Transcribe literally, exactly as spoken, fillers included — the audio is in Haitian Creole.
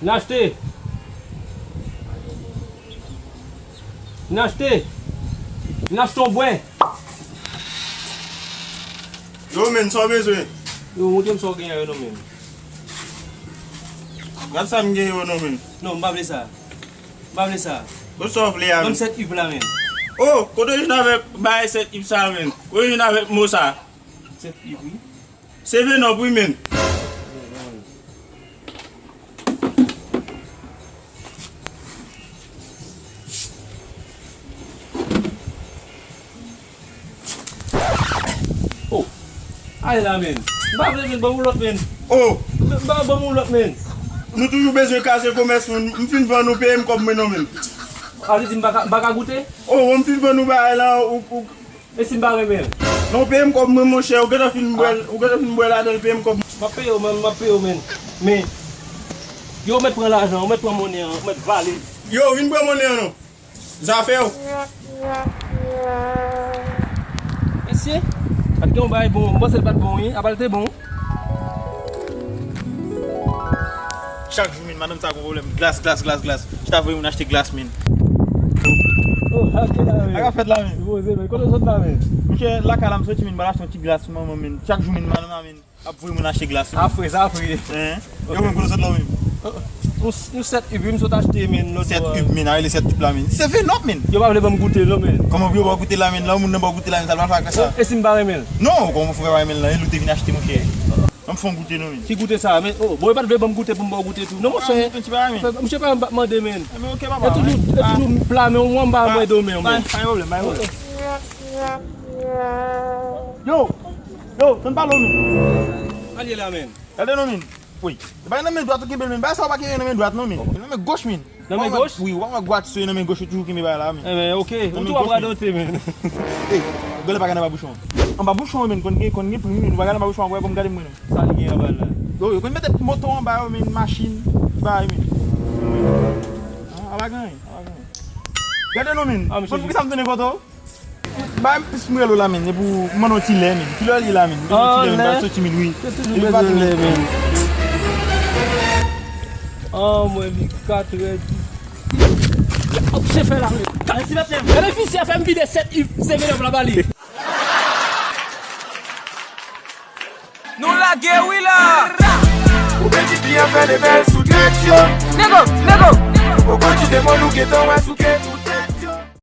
Vin achte. Vin achte. Vin achte yon bwè. Yo, men, sa w bezwen? Yo, montre m sa w genyen yo non, men. Gad sa m gen yo non, men. Non, m pa vle sa. M pa vle sa. Bon, sa w vle a, men? Ban m sèt ip la, men. Oh, kote w jwenn avèk bagay sèt ip sa, men? Kote w jwenn avèk mo sa? Sèt ip, wi. Seven Up, wi, men. Oh. Ale la, men. M pa vle, men, ban m yon lòt, men. Oh. M pa, ban m yon lòt, men. Nou toujou bezwen kraze komès moun. M fin vann ou, peye m kòb mwen non, men. A, li di m pa ka, m pa ka goute? Oh, m fin vann ou bagay la, ou, ou, E si m pa renmen l? Non, peye m kòb mwen, monchè, ou gentan fin bwè l, ou gentan fin bwè ladan l, peye m kòb. M ap peye w, men, m ap peye w, men. Men, yo, ou mèt pran lajan, ou mèt pran monnen an, ou mèt vale. Yo, vin pran monnen an non. Zafè w. Mesye, pa t gen yon bagay bon, m panse l pa t bon, wi, apa l te bon? Chak jou, men, madanm sa gon pwoblèm. Glas, glas, glas, glas. Chita voye moun achte glas, men. Oh, achte la, men. Sa k ap fèt la, men? Poze, men. Kote w sot la, men? Monchè, lakay la, m soti, men, m al achte yon ti glas pou manman, men. Chak jou, men, madanm la, men, ap voye moun achte glas, men. A fre, sa fre. Hein? Yo, men, kote w sot la, men? Yon, yon sèt ip, wi, m sot achte, men, lòt bò a. Sèt ip, men, a rele sèt ip la, men. Se Venom, men. Yo pa vle ban m goute l non, men. Kòman pou yo ba w goute la, men? Lè yon moun nan ba w goute la, men, sa l pa fè sa. E si m pa renmen l? Non, kòman pou fè pa renmen l la? E l ou te vin achte, monchè. Ban m fè yon goute non, men. Ki goute sa, men? Oh, bon, yo pa t vle ban m goute pou m ba w goute tou. Non, monchè. Ah, yon ti bagay, men. Monchè, pa, m pa t mande, men. Enben, ok, papa. E toujou, e toujou pla men w, w anba mwen do men w, men. Pa, pa gen pwoblèm, pa gen pwoblèm. Yo! Yo, tann pale w, men. Al ye la, men. Gade non, men. Wi. Bagay nan men dwat ou kenbe l, men. Bagay sa w pa kenbe nan men dwat non, men. Nan men goch, men. Nan men goch? Wi, w pa wè gwat se nan men goch ou toujou kenbe bagay la, men. Enben, ok. Ou tou ap radote, men. Ey, gade pa gade anba bouchon an. Anba bouchon an, men, konn gen, konn gen pri, men. Ou pa gade anba bouchon an, wè, bon, gade mwen, non. Sa li gen anba l la? Yo, yo konn mete moto anba yo, men, machin, bagay, men. Ah, a pa gen anyen, a pa gen anyen. Gade non, men. Ah, konn pou ki sa m tounen kote w? Ba m plis m rele w la, men, epi w mande yon ti lè, men. Kilè w ye la, men? Yon ti lè, men, ba soti, men, wi. Epi pa tounen. An mwen, li katrè di. Oh, se fè la, men. Gade fisye a fè m vide sèt ip, se vide la ba li. Nou lage wi la. Ou byen di byen fè level sou tèt yo. Nego, nego. Ou konn ti demon nou gentan wè sou kè tout.